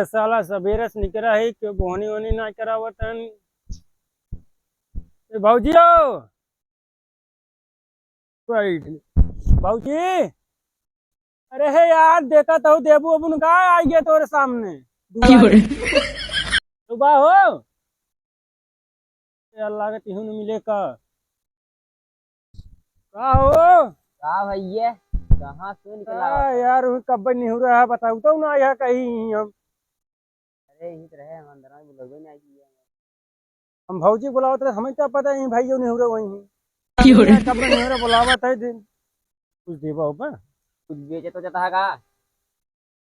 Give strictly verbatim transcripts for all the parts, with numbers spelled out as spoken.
साला सबेरे से निकरा है कि बोहनी ओहनी ना करावत हन। ए भौजी हो, बैठ। भौजी, अरे हे यार, देखा तो देबू अबुन का आई गया तोरे सामने। की हो रे? सुबह हो। ए अल्लाह के तिहुन मिले का। का हो? का भैया, कहाँ से निकला का होता? यार, वही कब्बे निहुरा है, बताऊ तो ना आया कहीं हम। अरे, यही तो रहे, हम अंदर में बुलौबे नहीं किया। हम भौजी बुलावत रहे, हमें क्या पता है, यही भाई जो निहुरा वही है। की हो रे? कब्बे निहुरा बुलावत है, दिन कुछ देबा होबा? कुछ बेचे तो जाता है का?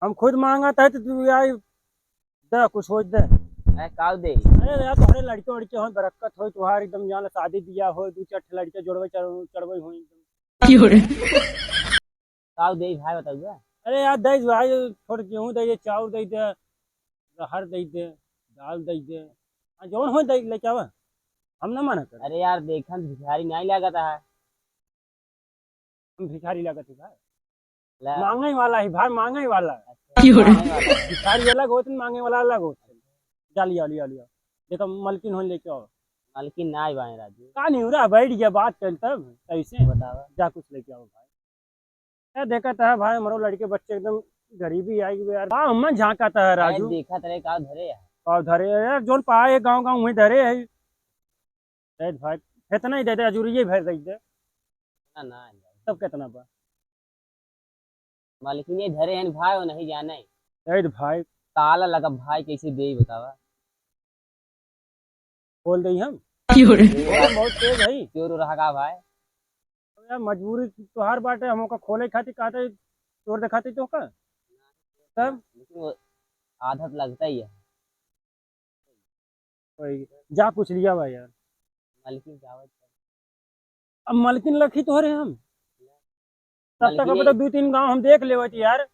हम खुद मांगत है तो तू यार दे, कुछ हो दे। अरे काऊ दे? अरे यार, तुम्हारे लड़के वड़के हो, बरकत हो तुम्हार, एकदम जान शादी बियाह हो, दू चार ठे लड़के जोड़वे चढ़-, चढ़वे हो एकदम। की हो रे? काऊ दे भाई, बताऊ बे। अरे यार, दे भाई, थोड़ गेहूं दे दे, चाउर दे दे, रहर दे दे, दाल दे दे, हाँ, जौन हो दे, लेके आवा, हम ना मना कर। अरे यार, देखन भिखारी नहीं लागत है। हम भिखारी लागत है भाई। ला। मांगे वाला है भाई, मांगे वाला। अच्छा, की हो रे? मांगे वाला। भिखारी अलग होत, मांगे वाला अलग होत। जा लिया, लिया, लिया। देखो, मलकिन हो लेके आओ। मलकिन ना आई बाएं राजू। का नहीं हो रहा, बैठ गया, बात कर तब, कैसे? बतावा। जा कुछ लेके आओ भाई। क्या देखत है भाई, हमरो लड़के बच्चे एकदम गरीबी आई गई यार। का हमें झांकत है राजू? देखत रहे का धरे है। का धरे है यार, जौन पाए है गाँव गाँव वहीं धरे है। दे दे भाई, इतना ही दे दे, अजूरी भर दे दे। ना, ना, ना। तब कितना बा? मालिकिन ये धरे हैं भाई, वो नहीं जाने। दे दे भाई। ताला लगा भाई, कैसे दे बतावा? खोल दे हम। की हो रे? चोर बहुत तेज है। चोर रहा का भाई? यार मजबूरी तोहार बाटे, हम ओका खोले खातिर कहते चोर दिखाते तो का? तब? लेकिन वो आदत लगता ही है। वही, जा कुछ लिया भाई यार। मालकिन के आवत है। अब मालकिन लखी तोहरे हम। तब तक मालकिन अब तो दू तीन गांव हम देख लेवत यार।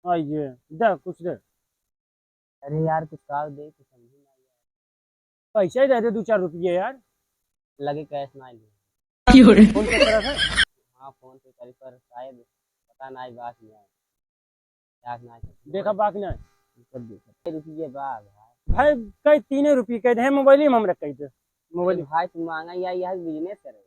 आइए, दे कुछ दे। अरे यार, कुछ काव दे, कुछ समझी ना यार। पैसा ही दे दे, दू चार रुपये यार। लगे कैश ना ले। की हो रे? फोन पे करत है? हाँ, फोन पे करी, पर शायद पता ना, बात नहीं आए। याद ना है। देखा बाकी ना। सब देखा। रुपये बा भाई। भाई, कई तीने रुपये कह दे, मोबाइल ही में हमरा कह दे। मोबाइल। अरे भाई, तू मांगा या, या बिजनेस करे।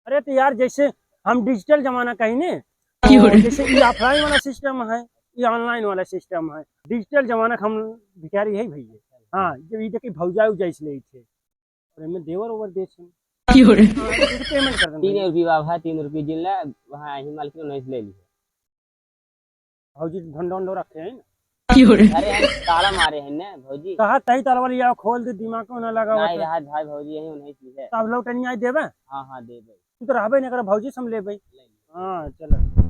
अरे तो यार, जैसे हम डिजिटल जमाना का ही ने, की हो तो रे? जैसे ये ऑफलाइन वाला सिस्टम है, ये ऑनलाइन वाला सिस्टम है, डिजिटल जमाना का हम भिखारी है भैया। हाँ, जब ये देखिए भौजाई उजाई से ले थे, और इनमें देवर ओवर दे छे। की हो रे? हाँ, इनके पेमेंट कर देंगे। तीन रुपये बा भाई, तीन रुपये जिन ले, वहाँ यही मालकिन नहीं ले लिए। भौजी ढंडा उंडा रखे हैं ना। की हो रे? अरे, हम ताला मारे हैं ना, भौजी। कहा तही ताला वाली आओ, खोल दे, दिमाग को ना लगावा नहीं तो। रहा भाई, भौजी यही नहीं की है। तब लौटनी आई देबे? हाँ, हाँ, देबे। तू तो रहबे नहीं करे, भौजी से हम लेबे। ले ले। हाँ, चलो।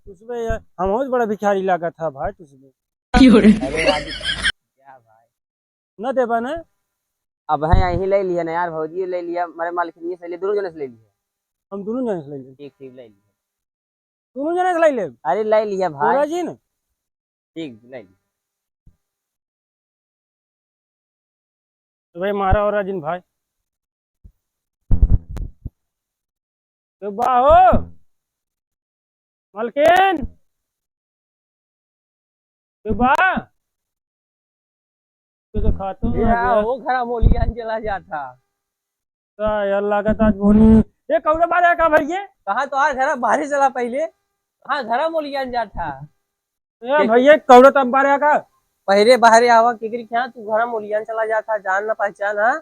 तुझे यार, हम बहुत बड़ा भिखारी लागत है भाई, तुझे। की हो रे? अरे, आज क्या भाई? न देबा ना? अब है यहीं ले लिया ना यार, भौजी ले लिया, हमारे मालकिन से ले, दोनों जने से ले लिया। हम दोनों जने से ले लेब। ठीक, ठीक, ले लिया। दोनों जने से ले लेब। अरे, ले लिया भाई। पूरा जी ना? ठीक, ले लिया। तो भाई, मारा और राजिन भाई। तो बा हो। मलकिन। तो बा। तो, तो खातू में या, आ गया। वो घरा मोलियान चला जाता। का यार, लागत आज बोनी। ए, कौड़ा बारे का भैया? कहाँ तो आज घरा बाहरे चला पहले। कहाँ घरा मोलियान जाता? ए, भैया, कौड़ा तब बारे का? पहले बाहरे आवा, केकरी क्या? तू घरा मोलियान चला जाता, जान ना पहचान, हाँ?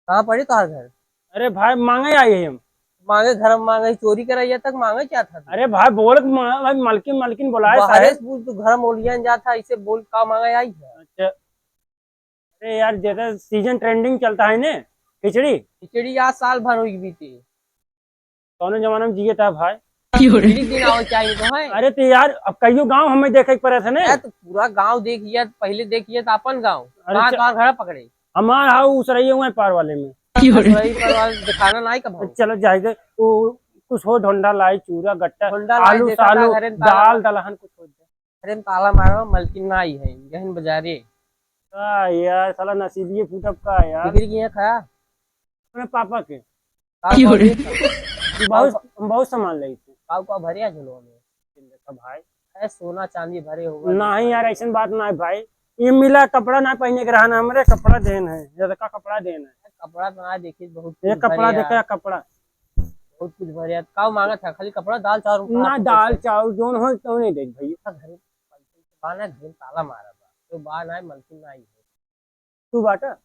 कहाँ पड़े तोहार घर? अरे भाई, मांगे आए हैं हम। मांगे घर में मांगे, चोरी कराइया तक मांगे क्या था तू? अरे भाई, बोल, मा-, भाई, मालकिन, मालकिन बुलाए बाहरे साहब। से पूछ, तू घर में ओलियन जात था, इसे बोल, का मांगे आई है? अच्छा। अरे यार, जैसे सीजन ट्रेंडिंग चलता है ने, खिचड़ी। खिचड़ी आज साल भर हुई बीती। कौनो जमाना में जिए था भाई। की हो रे? खिचड़ी दिन आओ चाहिए तो है। अरे तो यार, अब कईयो गांव हमें देखे के पड़े थे ने। अरे तो पूरा गांव देखिए, पहले देखिए तो अपन गांव। अरे कहाँ च-, कहाँ घर पकड़े? हमार हाउ उसरइये हुए पार वाले में। की हो रे? वही पर वाला दिखाना नहीं कब हो। चलो जाए दे, वो कुछ हो, ढोंडा लाई, चूरा, गट्टा, ढोंडा लाई आलू, देखा था सालू, घरे में ताला दाल, मार-, दलहन कुछ हो जाए। घरे में ताला मारो, मलकिन ना आई है, गहन बाजारे। का यार, साला नसीबिये फूटब का यार? बिगड़ गया खा। अपने पापा के। का की हो रे? का तू बहुत, का हम बहुत सामान लाई थे। का का भरे आ झोलवा में? देखा भाई। ए, सोना चांदी भरे होगा। नहीं यार, ऐसन बात ना है भाई। ये मिला कपड़ा ना पहने के रहा ना, हमरे कपड़ा देन है, ये देखा कपड़ा देन है। कपड़ा तो ना देखी, बहुत ये कुछ कपड़ा भरे देखा, यार। कपड़ा। बहुत कुछ भरे यार। का मांगत है? खाली कपड़ा, दाल चाउर ना, दाल चाउर जोन हो तो नहीं दे भैया। घर में पैसा बा ना, घर में ताला मारा बा। तो बा ना, मलकिन ना आई है। तू बाटा?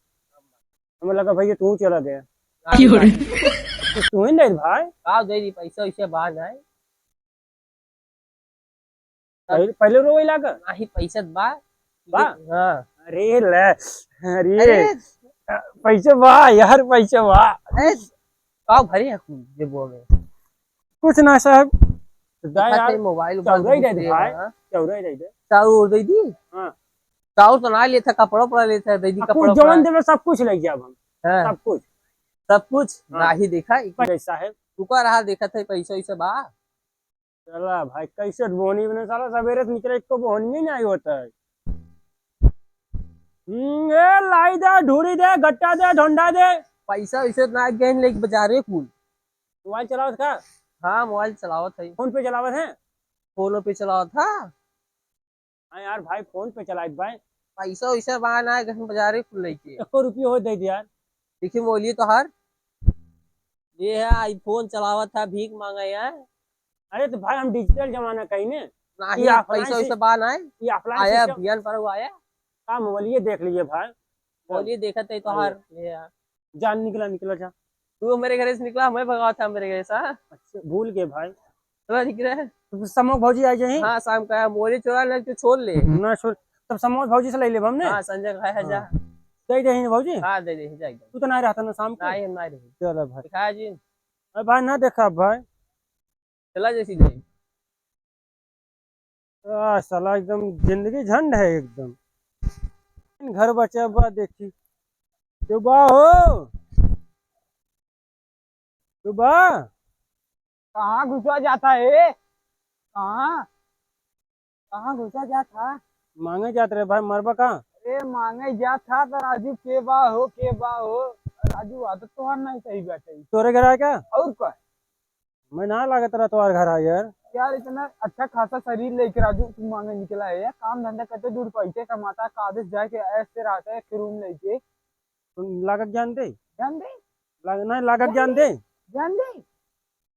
हमें लगा भैया तू चला गया। क्यों रे? तो तू ही नहीं भाई। का दे दी, पैसा वैसे बा ना। पहले, पहले रोवे लागा? नाही, पैसा बा। बा? हाँ। अरे ले, अरे, अरे। पैसा बा यार, पैसा बा। अरे, का भरे है कुल जेबो में? कुछ ना साहब। तो दा देखा यार, तेरे मोबाइल उबाइल चौरा ही दे दे भाई, हाँ। चौरा ही दे दे। चाउर दे दी? हाँ। चाउर तो ना लेता, कपड़ा उपड़ा लेता, दे दी आ, कपड़ा कुछ जौन उपड़ा। देवे सब कुछ ले जाब हम, हाँ। सब कुछ। सब कुछ? हाँ। नाही देखा, एक पैसा है। रुका रहा, देखा था पैसा वैसा बा। चला भाई, कैसे बोनी बने साला, सवेरे से निकले, एको बोनी ही नहीं होता है। हम्म, ए, लाई दे, ढूढ़ी दे, गट्टा दे, ढोंडा दे। पैसा वैसे ना गहन लेके बाजारे कुल। मोबाइल चलावत का? हाँ, मोबाइल चलावत है। फोन पे चलावत है? फोनो पे चलावत है। हाँ यार भाई, फोन पे चलाइत भाई। पैसा वैसा बा ना, गहन बाजारे कुल लेके। एको रुपये हो दे दे यार। देखिए, बोलिए तो हर। ये है, iPhone चलावत है, भीख मांगा यार। अरे तो भाई, हम digital जमाना कहीं ने। नाही, ये offline पैसा से, वैसा बा ना। ये offline आया, system। अभियान पर हुआ आया। का मोबाइल ये देख लीजिए भाई। बोलिए, देखत है तो अरे। हर, ये यार। जा, निकला, निकला, जा। तू मेरे घर से निकला, मैं भगावा था मेरे घर से, हाँ? अच्छा, भूल गए भाई। चला, निकला। तो समोक भौजी आ जाई? हाँ, शाम का मोरे चोरा लग के छोड़ ले। ना छोड़, तब समोक भौजी से ले लेब हमने। हाँ, संजय खाए है, जा। हाँ। दे दे ही भौजी? हाँ, दे दे ही, जा एकदम। तू तो ना रहता ना शाम को? नहीं, हम नहीं रही। चलो भाई। दिखा जी। अरे भाई, ना देखा भाई। चला जैसी जाई। आ, साला एकदम जिंदगी झंड है एकदम। घर बचा बा, देखी। क्यों बा हो? क्यों बा? कहाँ घुसा जाता है? कहाँ? कहाँ घुसा जाता? मांगे जात रहे भाई, मरबा का? अरे मांगे जात था तो राजू के बा हो, के बा हो? राजू आदत तोहार नहीं सही बाटे। तोरे घर आए का? और का? मैं ना लागत रहा तोहार घर आ यार। यार इतना अच्छा खासा शरीर लेके राजू तू मांगे निकला है यार, काम धंधा करते दूर पैसे कमाता, कादे से जाके ऐसे रहता है एक रूम लेके। तुम लागत ज्ञान दे? ज्ञान दे? लाग-, नहीं लागत ज्ञान दे? ज्ञान दे?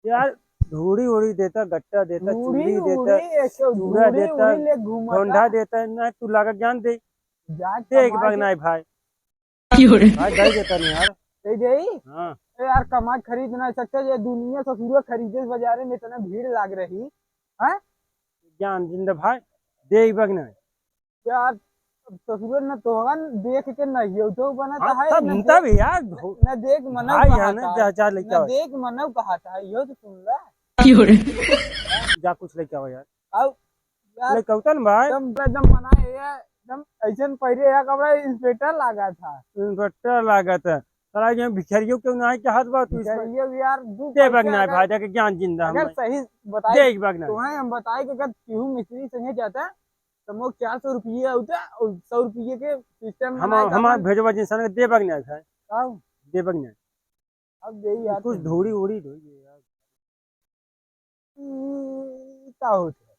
यार ढूढ़ी उड़ी देता, गट्टा देता, ढूढ़ी चूड़ी देता, उड़ी, ऐसे चूड़ा ढूढ़ी देता, उड़ी ले घूमता। ढोंढा देता, ना तू लागत ज्ञान दे। जाके दे एक कमा बाग के नहीं भाई। क्यों रे? भाई, दे देता नहीं यार। दे दे? हाँ। ए यार, कमा के खरीद नहीं सकते, ये दुनिया ससुरो खरीदे बाजारे में इतना भीड़ लाग रही, हैं? ज्ञान जिंदा भाई, दे बग नहीं। यार, ससुरो न तोहन देख के नहीं हो तो बनत हाँ, है, तब, न तब देख, यार, न, न देख मनव भाई है कहत ना, है, जा, जा लेके न आओ। देख मनव कहत है, यो तो सुन ले। क्यों रे? जा कुछ लेके आओ यार। आओ, यार, लेके आओ तन भाई। एकदम, एकदम बनाए है, एकदम ऐसन पहिरे है कपड़ा, इंस्पेक्टर लागा था। इंस्पेक्टर लागा था। साला ये भिखारियों के नाई के हाथ बा, तू इस पर भिखारियों भी यार, दू दे बग पैसे ना अगर, भाई, देख ज्ञान जिंदा अगर हम सही बताए, दे बग ना। तुम्हें हम बताए कि अगर केहू मिस्त्री संगे जाता, तो मोक चार सौ रुपये होता और सौ रुपये के सिस्टम हम, बनाए का हमार अपन। भेजवा जिन सन दे बग ना खाए। का? दे बग ना। अब दे यार कुछ तुम। धूड़ी उड़ी धोई दे यार। ई का होत है?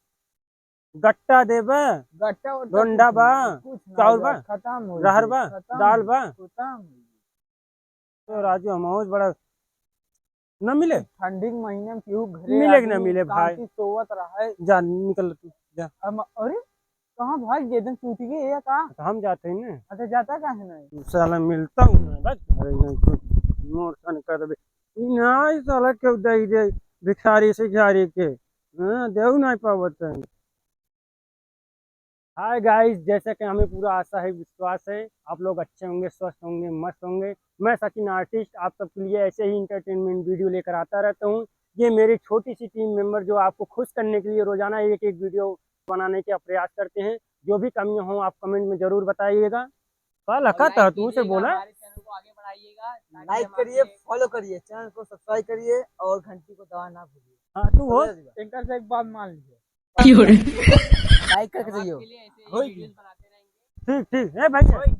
गट्टा देबे? गट्टा उट्टा ढोंडा कुछ बा? नहीं, कुछ ना चाउर देबे, बा? खत्म हो रहर गई, बा? खत्म दाल हो बा? गई, खत्म हो गई। तो राजू, हम बहुत बड़ा न मिले? ठंडी के महीने में केहू घरे मिले कि ना आदमी मिले भाई? शांति सोवत रहे। जा, निकल तू, जा। हम, अरे, कहाँ भाग गए? एकदम टूट गए या का? तो हम जाते हैं ना। अच्छा, जाता काहे नहीं? साला मिलता हूँ ना, बस। अरे नहीं, कुछ मोर सन कर दे। ई नहीं साला क्यों दे दे भिखारी सिखारी के? हाँ, देऊ नहीं पावत है। हाय गाइस, जैसा कि हमें पूरा आशा है, विश्वास है, आप लोग अच्छे होंगे, स्वस्थ होंगे, मस्त होंगे। मैं सचिन आर्टिस्ट आप सबके लिए ऐसे ही एंटरटेनमेंट वीडियो लेकर आता रहता हूँ। ये मेरी छोटी सी टीम मेंबर जो आपको खुश करने के लिए रोजाना एक एक वीडियो बनाने का प्रयास करते हैं। जो भी कमियां हों, आप कमेंट में जरूर बताइएगा। का लगा और था लाइक तू से कीजिएगा, बोला? हमारे चैनल को आगे बढ़ाइएगा, ताकि लाइक हम करिए, आपके फॉलो करिए, चैनल को सब्सक्राइब करिए और घंटी को दबाना ना भूलिए। हाँ, तू हो। समझ गया? एंकर से एक बात मान लीजिए। क्यों रे? लाइक करके हम जाइयो। आपके लिए ऐसे ही होई। वीडियोज़ बनाते रहेंगे। ठीक, ठीक। ए भाई। होई।